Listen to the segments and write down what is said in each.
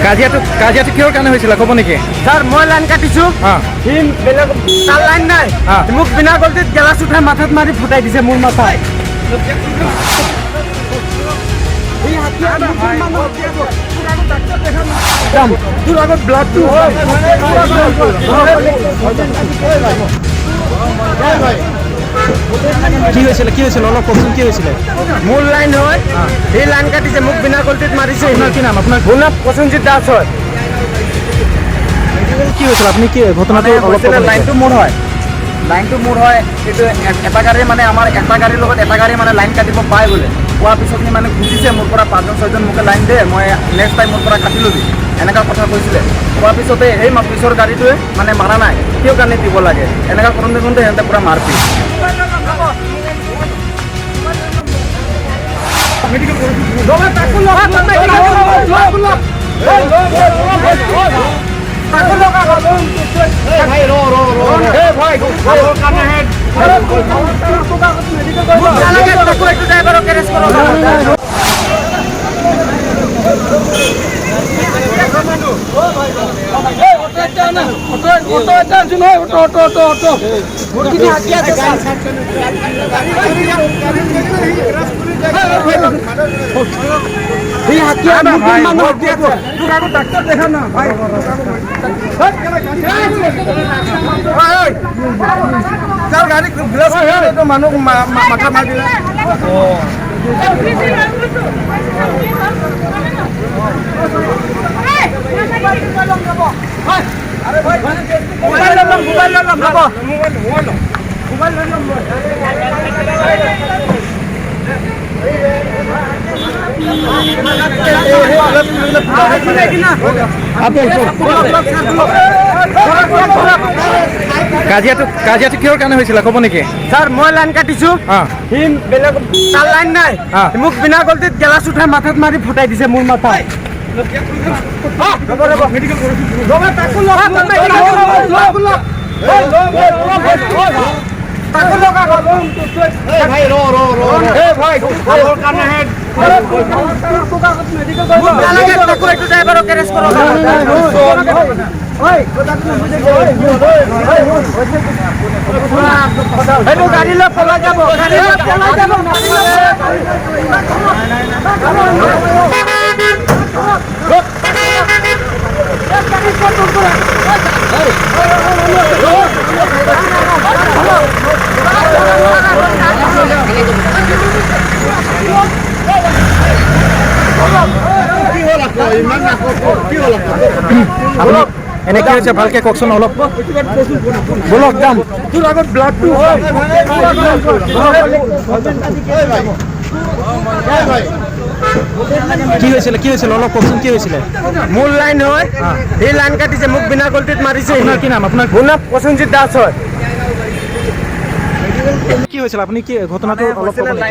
কাজিয়াটো কিহৰ কাৰণে হৈছিলে ক'ব নেকি? ছাৰ, মই লাইন কাটিছো। সি বেলেগ, তাৰ লাইন নাই। মোক বিনা গলতিত গেলাচ উঠাই মাথাত মাৰি ফুটাই দিছে মোৰ মাথা। তোৰ আগত ব্লাডটো। কি হৈছিলে অলপ কওকচোন, কি হৈছিলে? মোৰ লাইন হয়, সি লাইন কাটিছে, মোক বিনা গলতিত মাৰিছে। আপোনাৰ কি নাম? আপোনাৰ মোৰ নাম প্ৰসেনজিৎ দাস হয়। কি হৈছিলে? আপুনি কি ঘটনাটো অলপ ক'ব নেকি? লাইনটো মোৰ হয়। এইটো এটা গাড়ী মানে আমাৰ এটা গাড়ীৰ লগত এটা গাড়ী মানে লাইন কাটিব পায় বোলে। কোৱাৰ পিছত সি মানে খুজিছে মোৰ পৰা পাঁচজন ছয়জন, মোকে লাইন দে, মই নেক্সট টাইম মোৰ পৰা কাটি ল'বি, এনেকুৱা কথা কৈছিলে। কোৱাৰ পিছতে সেই পিছৰ গাড়ীটোৱে মানে মাৰা নাই, কিয় কাৰণে দিব লাগে, এনেকুৱা কৰোঁতে কৰোঁতে সিহঁতে পূৰা মাৰপিট। নালাগে, তাকো এইটো ড্ৰাইভাৰক এৰেষ্ট কৰক। মানুহ মাথা মাৰি দিলে। মোবাইল লৈ ল'ম, মোবাইল লৈ ল'ম, ৰ'ব। মোবাইল লৈ ল'ম মই। কাজিয়াটো কিহৰ কাৰণে হৈছিলে ক'ব নেকি? ছাৰ, মই লাইন কাটিছো। সি বেলেগ, তাৰ লাইন নাই। মোক বিনা গলতিত গেলাচ উঠাই মাথাত মাৰি ফুটাই দিছে মোৰ মাথা। ৰ'ব, ৰ'ব। ৰ'ব, তাকো লগ, তাকো লগ। মোক নালাগে, তাকো এইটো ড্ৰাইভাৰক এৰেষ্ট কৰক। সেইটো গাড়ী লৈ পলাই যাব, গাড়ী লৈ পলাই যাব। আপুনি এনে কি হৈছে ভালকে কওকচোন অলপ। বলক যাম। তোৰ আগত ব্লাডটো। কি হৈছিলে অলপ কওকচোন, কি হৈছিলে? মোৰ লাইন হয়, সি লাইন কাটিছে, মোক বিনা গলতিত মাৰিছে। আপোনাৰ কি নাম? আপোনাৰ মোৰ নাম প্ৰসেনজিৎ দাস হয়। কি হৈছিলে? আপুনি কি ঘটনাটো অলপ ক'ব নেকি?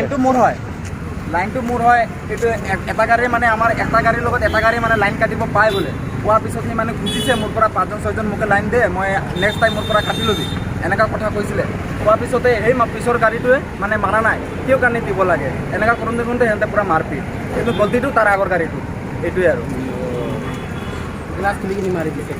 লাইনটো মোৰ হয়। এইটো এটা গাড়ী মানে আমাৰ এটা গাড়ীৰ লগত এটা গাড়ী মানে লাইন কাটিব পায় বোলে। কোৱাৰ পিছত সি মানে খুজিছে মোৰ পৰা পাঁচজন ছয়জন, মোকে লাইন দে, মই নেক্সট টাইম মোৰ পৰা কাটি ল'বি, এনেকুৱা কথা কৈছিলে। কোৱাৰ পিছতে সেই পিছৰ গাড়ীটোৱে মানে মাৰা নাই, কিয় কাৰণে দিব লাগে, এনেকুৱা কৰোঁতে কৰোঁতে সিহঁতে পূৰা মাৰপিট। কিন্তু গলতিটো তাৰ আগৰ গাড়ীটো, এইটোৱে আৰু। গ্লাছ খুলি কিনি মাৰি দিছে।